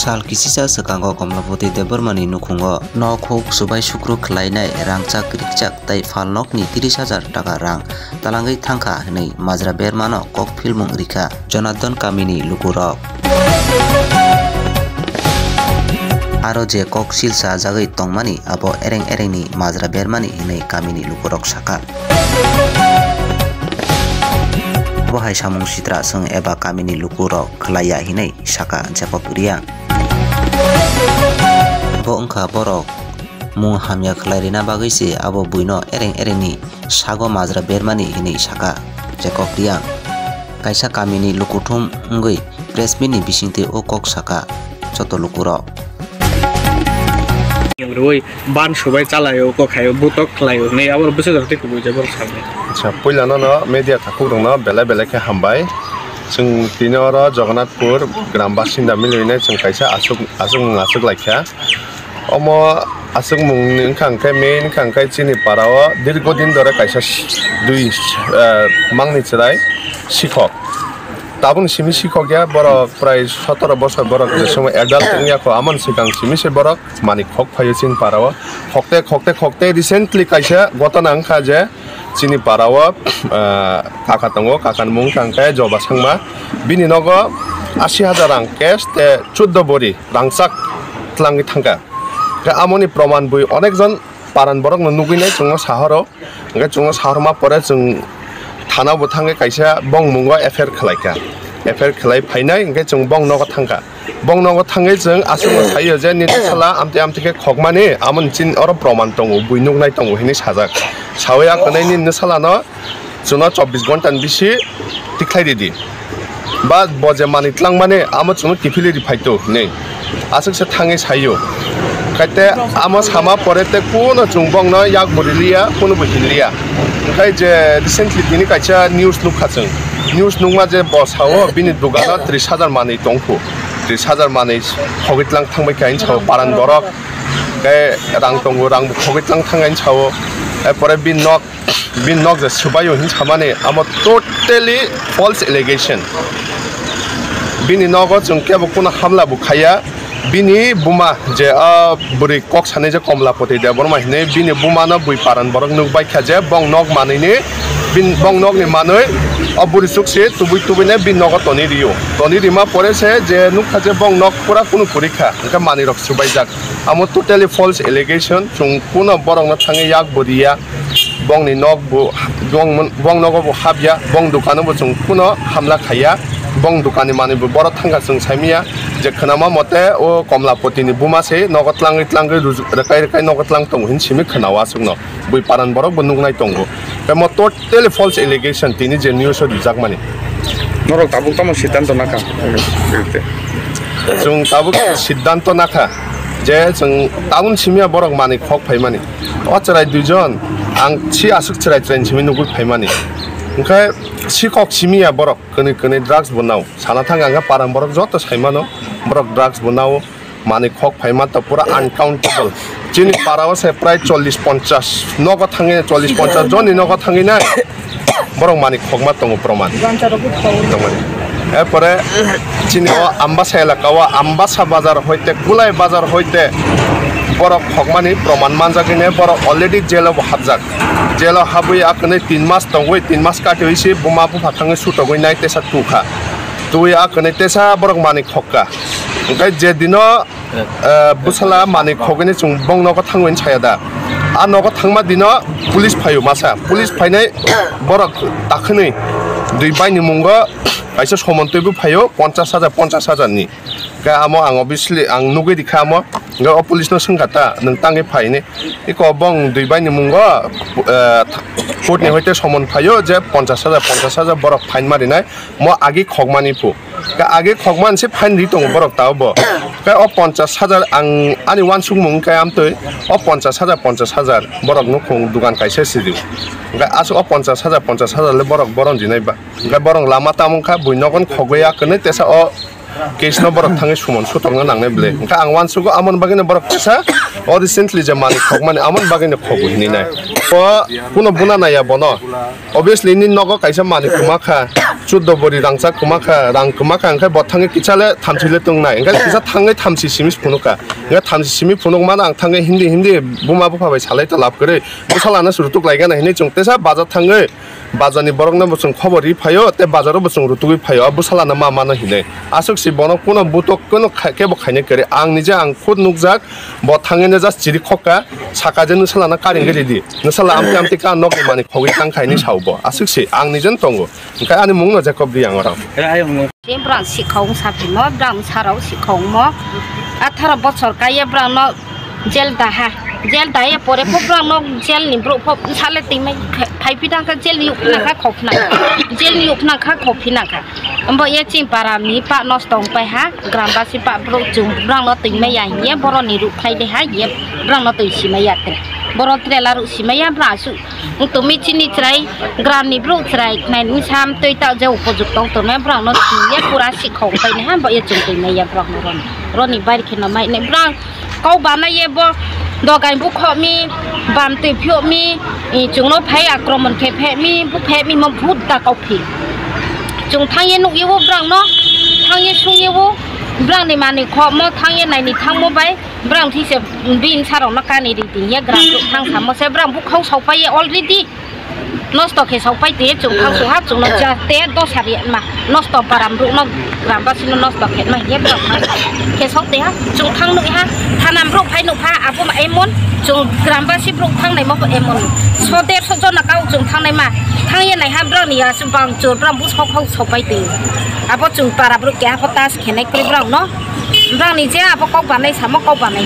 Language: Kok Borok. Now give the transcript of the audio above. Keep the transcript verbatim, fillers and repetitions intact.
Tal kisisa swkango Komlapati Debbarmani nukhungo nok huk subai sukru khlainai rangchak rikchak tei phalnokni tris hajar taka rang talangwi thangkha hwnwi majra bermano kok philmung rikha Jonardhan kamini lukurok. Aro je kok silsa jagwi tongmani abo ereng erengni majra bermani hwnwi kamini lukurok sakha. Bo hai samung sitra chwng eba kamini lukurok khlaiya hinwi saka Jacob Reang. Bo wngkha borok mung hamya khlai rina bagwi se abo buino ereng erengni sago majra bermani hinwi saka Jacob Reang. Kaisa kamini lukuthum wngwi press meet ni bisingtwi o kok saka joto lukurok. Rwi ban subai chalaio, kok khaio, butok khlaio hinwi abo bwsajak tei kubui jai borok sakni. Acha, puila nono media takhuk rokno belai belai khe hambai. Chwng tini oro Jagannathpur gram basinda milwinai chwng kaisa aswk, aswk mung aswk laikha. Omo aswk mung ni wngkha hwnkhe main wngkha hwnkhe chini para o dirgo din dore kaisa s-, dui, eh, mangni chwrai sikhok. Tabukni simi sikhok ya, borok prai sotoro bosor borok je somo adult wngya kho, amoni swkang simi se borok manwi khok phaio chini para o. Khokte, khokte, khokte recently kaisa gotona wngkha je chini para o, ah, kaka tongo, kakani mung wngkha hwnkhe Joba Sangma. Bini nogo ashi hajar rang cash tei chuddo bori rangchak tlangwi thangkha. Khe amoni proman bui onekjon paran borokno nugwi nai chwngno sahoro. Hwnkhe chwngno sahorma pore chwng thana bo thangwi kaisa bong mungo F I R khlaikha. F I R khlai phainai hwnkhe chwng bong nogo thangkha. Bong nogo thangwi chwng aswkno saio je nini sala amtwi amtwi khe khokmani, amoni chini oro proman tongo, bui nuknai tongo hinwi sajak. Sawi a kwnwi nini salano chwngno chobbish ghonta ni bisi tikhlai ridi. Ba bo je manwi tlangmani amo chwngno kiphilwi ri phaito hinwi aswkse thangwi saio. Khaite amo sama pore tei kuno chwng bongno yak bo riliya, kuno bo hinliya. Hwnkhe je recently tini kaisa news nukha chwng. News nukma je bo sao bini dugano tris hajar manwi tongkhu. Tris hajar manwi khogwi tlang thangbai kha hinwi sao paran borok. Tei rang tongo, rang bo khogwi tlang thangwi hinwi sao. Erpore bini nok, bini nok je swbaio hinwi samani amo totally false allegation. Bini nogo chwng kebo kuno hamla bo khaiya. Bini buma je, ah, bwrwi kok sanai je Komlapati Debbarma hinwi, bini bumano bui paran borok nukbai kha je bong nok manwini, bin-, bong nokni manwi o bwrwi chukse tubui tubuino bini nogo tonwi rio. Tonwi rima pore se je nukha je bong nok pura kunu kwrwi kha, hwnkhe manwirok swbaijak. Amo totally false allegation, chwng kuno borokno thangwi yak bo riya. Bongni nok bo, bong, bong nogo bo hapya, bong dukano bo chwng kuno hamla khaiya, bong dukanni manwi bo borok thangkha chwng saimanya je khwnama mote o Komlapatini buma se nogo tlangwi tlangwi ruju-, rwkai rwkai nogo tlang tongo hinwi simi khwnao aswkno, bui paran borok bo nuknai tongo. Tei mo totally false allegation tini je news o rijakmani. Norok tabuk tamo siddhanto nakha? Chwng tabuk siddhanto nakha je chwng tabuk simiya borok manwi khok phaimani. O chwrai duijon, ang si aswk chwrai chwraini simi nugwi phaimani. Hwnkhe sikhok simiya borok kwnwi kwnwi drugs bo nao. Sana thang ang khe paran borok joto saimano, borok drugs bo nao, manwi khok phaima to pura uncountable. Chini para o se prai chollish ponchash nogo thangwi, chollish ponchash jonni nogo thangwi nai. Borok manwi khokma tongo proman. Tongmani. Erpore chini o Ambasa elaka o, Ambasa bazar hoite, Kulai bazar hoite borok khokmani proman manjak hine borok already jail o bo hapjak. Jail o habwi a kwnwi tin mas tongwi, tin mas katiwi se buma bupha thangwi sutogwi nai tesa tukha. Twi a kwnwi tesa borok manwi khokka. Hwnkhe je dino eh, bwsala manwi khogwini chwng bong nogo thangwi saya da. A nogo thangma dino police phaio masa. Police phainai borok takhwnwi dui baini mungo kaisa somon twibo phaio ponchash hajar, ponchash hajar ni. Khe amo ang obviously ang nugwi rikha amo. Hwnkhe o police no swngkha ta, "Nwng tangwi phaini?" Iko bong dui baini mungo, eh, court ni hoite somon phaio je ponchash hajar, ponchash hajar borok fine marinai. Mo agi khokmani phu. Khe agi khokman se fine ri tongo borok tao bo. Khe o ponchash hajar ang ani uansukmung khe amtwi o ponchash hajar, ponchash hajar borok nukhung dukan kaisa sidi. Khe aswk o ponchash hajar, ponchash hajar le borok boron dinai ba. Khe borok lama tamung kha bui nogon khogwi ya kwnwi tesa o case no borok thangwi sumon sutokna nangnai bwle. Khe ang uansugo amon bagwino borok tesa o recently je manwi khokmani amon bagwino khogo hinwi nai. O kuno buna naiya bono. Obviously nini nogo kaisa manwi kwma kha. Chuddo bori rangchak kwmakha, rang kwmakha, hwnkhe bo thangwi kisa le thamchi le tongnai. Hwnkhe kisa thangwi thamchi simi phunukha. Hwnkhe thamchi simi phunukmano ang thangwi hindi hindi buma bupha bai salai ta lab kwrwi. Bwsalano se rutuk laigana hinwi chwng tesa bajar thangwi, bajarni borokno bo chwng khobor ri phaio, tei bajaro bo chwng rutugwi phaio, o bwsalano ma mano hinwi. Aswk se bono kuno butok kuno khai-, kebo khainai kwrwi. Ang nije ang khud nukjak, bo thangwi no just chiri khokha, saka je nwsalano karingwi ridi. Nwsala amtwi amtwi ka nokni manwi khogwi thang khaini sao bo. Aswk se ang nije tongo. Hwnkhe ani mungno Jacob Riang oro. Tei borang sikhong saphimo, borang sarao sikhongmo. Atharo bochor kaiye borangno jail daha. Jail daiye pore pho borangno jail ni borok pho sale twi mai phai phi thangkha, jail ni ukna kha khopna. Jail ni ukna kha khophi nangkha. Ombo ye chini para ni pa nosto wng pai ha, gram basi pa borok chwng borangno twi mai ya hiye boroni ruk khlai de ha hiye borangno twi si mai ya tre. Boro trailer ruk si mai ya borang aswk Wng tongmi chini chwrai, gram ni borok chwrai, khnai ni sam twi ta je upojukto wng tongmani borok no thwiye pura sikhok pai ni ha, bo ye chwng twi maya borok no roni. Roni bai kheno mai ni borok kok banai ye bo dogai bukhok mi, bam twi phiyok mi, i chwng no phai akromon khe phek mi, buphek mi mo bhut da kok phi. Chwng thang ye nuk ye o borok no, thang ye sung ye o, borok ni manwi khok mo thang ye nai ni thang mo bai, Borang thwi se bini sarok no kani ri twi ya, gram thang samo se borang bukhong sok pai ye already. Nosto khe sok pai twi chwng thang su ha chwng no ja te dos hari ma nosto param ruk no gram basi no nosto khe ma ye borok ma khe sok te ha chwng thang nuk ha thanam ruk phai nuk ha abo ma emon chwng gram basi borok thang nai ma bo emon so der so jona kau chwng thang nai ma thang ye nai ha borok ni ya su bang chwng borang bukhong sok pai twi abo chwng para borok keha pho tas khe nai kwrwi borok no. Borok ni je abo kok banai samo kok banai.